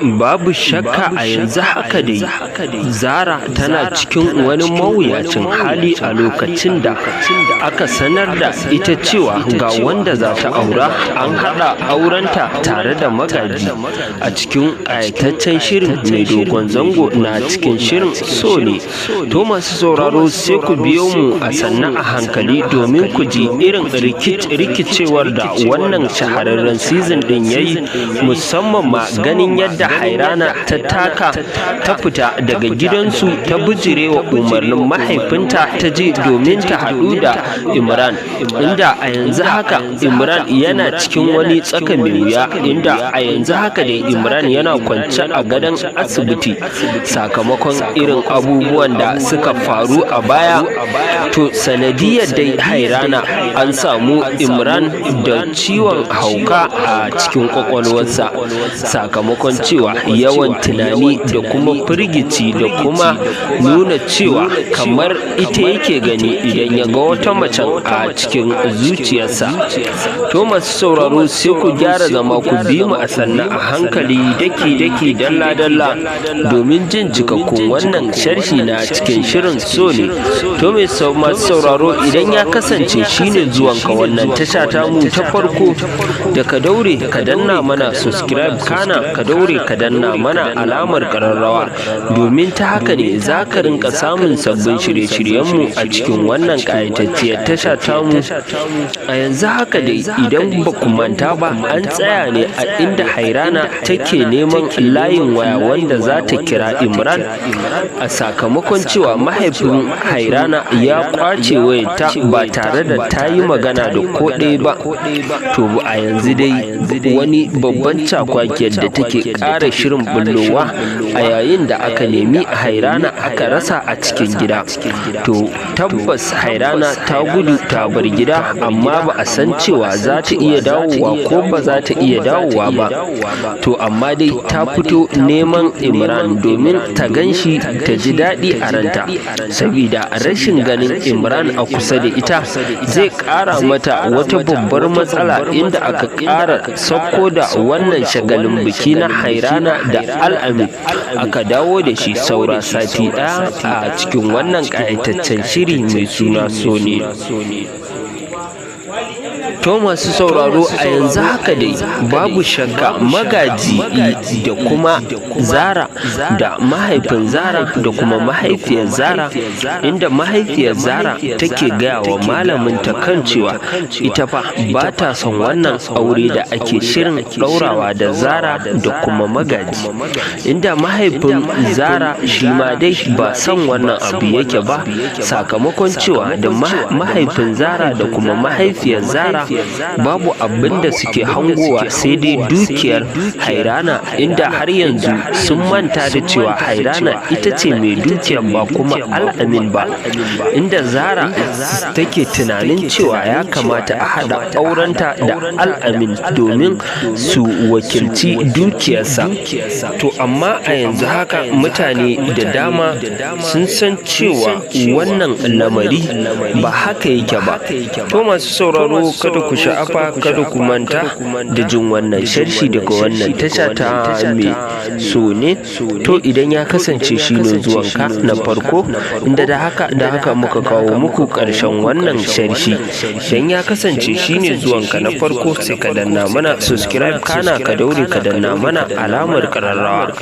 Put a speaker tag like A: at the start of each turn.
A: Babu shakka, a yanzu haka dai Zara tana cikin wani mawuyacin hali a lokacin da aka sanar da ita cewa ga wanda za ta aura, an haɗa aurenta tare da Magaji a cikin ƙayataccen shirin mai dogon zango na cikin shirin So Ne. To, masu sauraro, sai ku biyo mu a sannu a hankali domin ku ji irin rikicewar da wannan shahararren season ɗin ya yi, musamman ma ganin yadda Hairana ta taka ta fita daga gidansu, ta bijirewa umarnin mahaifinta, ta je domin ta haɗu da Imran, inda a yanzu haka Imran yana cikin wani tsaka mai wuya, inda a yanzu haka dai Imran yana kwance a gadon asibiti sakamakon irin abubuwan da suka faru a baya. To, sanadiyar dai Hairana, an samu Imran da ciwon hauka a cikin kwakwalwarsa, sakamakon cewa yawan tunani da kuma firgici da kuma nuna cewa kamar ita yake gani idan ya ga wata macen a cikin zuciyarsa. To, masu sauraro, sai ku gyara zama, ku bi mu a sannu a hankali, daki daki, dalla dalla, domin jin cikakkun wannan sharhi na cikin shirin So Ne. To, mai masu sauraro, idan ya kasance shine zuwanka wannan tasha tamu ta farko, da ka daure ka danna mana subscribe, kana ka daure ka danna mana alamar kararrawa, domin ta haka ne za ka rinka samun sabbin shirye-shiryenmu a cikin wannan ƙayatacciyar tasha tamu. A yanzu haka dai, idan ba ku manta ba, an tsaya ne a inda Hairana take neman layin waya wanda za ta kira Imran, a sakamakon cewa mahaifin Hairana ya kwace wayarta ba tare da ta yi magana da ko ɗaya ba. To, a yanzu dai wani babban cakwakiyar da take ƙara shirin bullowa a yayin da aka nemi Hairana aka rasa a cikin gida. To, tabbas Hairana ta gudu ta bar gida, amma ba a san cewa za ta iya dawowa ko ba za ta iya dawowa ba. To, amma dai ta fito neman Imran domin ta gan shi ta ji daɗi a ranta, sabida rashin ganin Imran a kusa da ita zai ƙara mata wata babbar matsala, inda aka ƙara sauko da wannan shagalin biki na Hairana da Al'amin, aka dawo da shi saura sati ɗaya a cikin wannan ƙayataccen shiri mai suna So Ne. To, masu sauraro, a yanzu haka dai babu shakka Magaji da kuma Zara da mahaifin Zara da kuma mahaifiyar Zara, inda mahaifiyar Zara take gaya wa malaminta kan cewa ita fa ba ta son wannan aure da ake shirin ɗaurawa da Zara da kuma Magaji, inda mahaifin Zara shi ma dai ba son wannan abu yake ba, sakamakon cewa da mahaifin Zara da kuma mahaifiyar Zara babu abin da suke hangowa sai dai dukiyar Hairana, inda har yanzu sun manta da cewa Hairana ita ce mai dukiyar, ba kuma Al'amin ba, inda Zara take tunanin cewa ya kamata a haɗa aurenta da Al'amin domin su wakilci dukiyarsa. To, amma a yanzu haka mutane da dama sun san cewa wannan lamari ba haka yake ba. To, masu sauraro, kada ku sha'afa, kada ku manta da jin wannan sharhi daga wannan tasha ta mai So Ne. To, idan ya kasance shi ne zuwanka na farko, inda da haka muka kawo muku ƙarshen wannan sharhi, idan ya kasance shi ne zuwanka na farko, sai ka danna mana subscribe, kana ka daure ka danna mana alamar ƙararrawa.